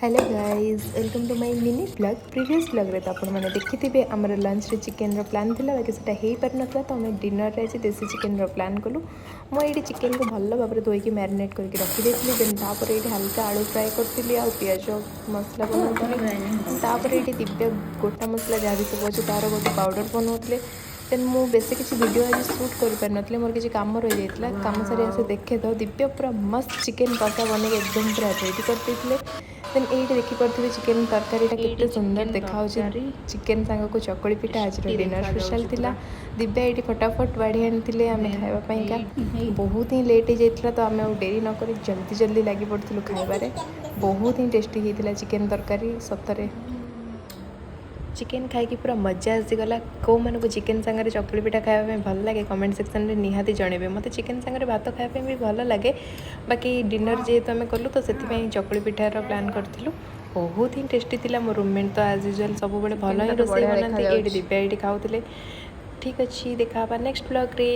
Hello guys, welcome to my mini vlog. Previous ବ୍ଲଗ୍ରେ ତ ଆପଣମାନେ ଦେଖିଥିବେ, ଆମର ଲଞ୍ଚରେ ଚିକେନ୍ର ପ୍ଲାନ୍ ଥିଲା, ବାକି ସେଇଟା ହେଇପାରିନଥିଲା। ତ ଆମେ ଡିନରରେ ଆଜି ଦେଶୀ ଚିକେନ୍ର ପ୍ଲାନ୍ କଲୁ। ମୁଁ ଏଇଠି ଚିକେନ୍କୁ ଭଲ ଭାବରେ ଧୋଇକି ମ୍ୟାରିନେଟ୍ କରିକି ରଖିଦେଇଥିଲି। ଦେନ୍ ତାପରେ ଏଇଠି ହାଲକା ଆଳୁ ଫ୍ରାଏ କରିଥିଲି ଆଉ ପିଆଜ ମସଲା ବନାଉଥିଲି। ତାପରେ ଏଇଠି ଦିବ୍ୟ ଗୋଟା ମସଲା ଯାହା ବି ସବୁ ଅଛି, ତା'ର ଗୋଟେ ପାଉଡ଼ର ବନାଉଥିଲେ। ଦେନ୍ ମୁଁ ବେଶୀ କିଛି ଭିଡ଼ିଓ ଆଜି ସୁଟ୍ କରିପାରିନଥିଲି, ମୋର କିଛି କାମ ରହିଯାଇଥିଲା। କାମ ସାରି ଆସି ଦେଖେ ତ ଦିବ୍ୟ ପୁରା ମସ୍ତ ଚିକେନ୍ କଷା ବନେଇକି ଏକଦମ ପୁରା ରେଡ଼ି କରିଦେଇଥିଲେ। ଦେନ୍ ଏଇଠି ଦେଖିପାରୁଥିବେ, ଚିକେନ୍ ତରକାରୀଟା ଏଇଠି କେତେ ସୁନ୍ଦର ଚିକେନ ଦେଖାହେଉଛି। ତରକାରୀ। ଚିକେନ୍ ସାଙ୍ଗକୁ ଚକୁଳି ପିଠା ଆଜିର ଟେଷ୍ଟି ଡିନର୍ ସ୍ପେଶାଲ୍ ଦେଖାଯାଉଛି ଥିଲା। ପୁରା। ଦିବ୍ୟା ଏଇଠି ଫଟାଫଟ ବାଢ଼ି ଆଣିଥିଲେ ଆମେ ଦେନ୍ ଖାଇବା ପାଇଁକା। ଏଇଠି ବହୁତ ହିଁ ଲେଟ୍ ହେଇଯାଇଥିଲା, ତ ଆମେ ଆଉ ଡେରି ନକରି ଜଲ୍ଦି ଜଲ୍ଦି ଲାଗି ପଡ଼ିଥିଲୁ ଖାଇବାରେ। ବହୁତ ହିଁ ଟେଷ୍ଟି ହେଇଥିଲା ଚିକେନ୍ ତରକାରୀ। ସତରେ ଚିକେନ୍ ଖାଇକି ପୁରା ମଜା ଆସିଗଲା। କେଉଁମାନଙ୍କୁ ଚିକେନ୍ ସାଙ୍ଗରେ ଚକୁଳି ପିଠା ଖାଇବା ପାଇଁ ଭଲ ଲାଗେ, କମେଣ୍ଟ ସେକ୍ସନରେ ନିହାତି ଜଣେଇବେ। ମୋତେ ଚିକେନ୍ ସାଙ୍ଗରେ ଭାତ ଖାଇବା ପାଇଁ ବି ଭଲ ଲାଗେ, ବାକି ଡିନର୍ ଯେହେତୁ ଆମେ କଲୁ, ତ ସେଥିପାଇଁ ଚକୁଳି ପିଠାର ପ୍ଲାନ୍ କରିଥିଲୁ। ବହୁତ ହିଁ ଟେଷ୍ଟି ଥିଲା। ମୋ ରୁମମେଟ୍ ତ ଆଜ୍ ୟୁଜୁଆଲ୍ ସବୁବେଳେ ଭଲ ହିଁ ଚିକେନଟା ତ ରୋଷେଇ ବଢ଼ିଆ ବନାନ୍ତି। ଏଇଠି ଦେଖାଯାଉଛି। ଦିବ୍ୟା ଏଇଠି ଖାଉଥିଲେ। ଠିକ୍ ଅଛି, ଦେଖା ହେବା ନେକ୍ସଟ ବ୍ଲଗ୍ରେ।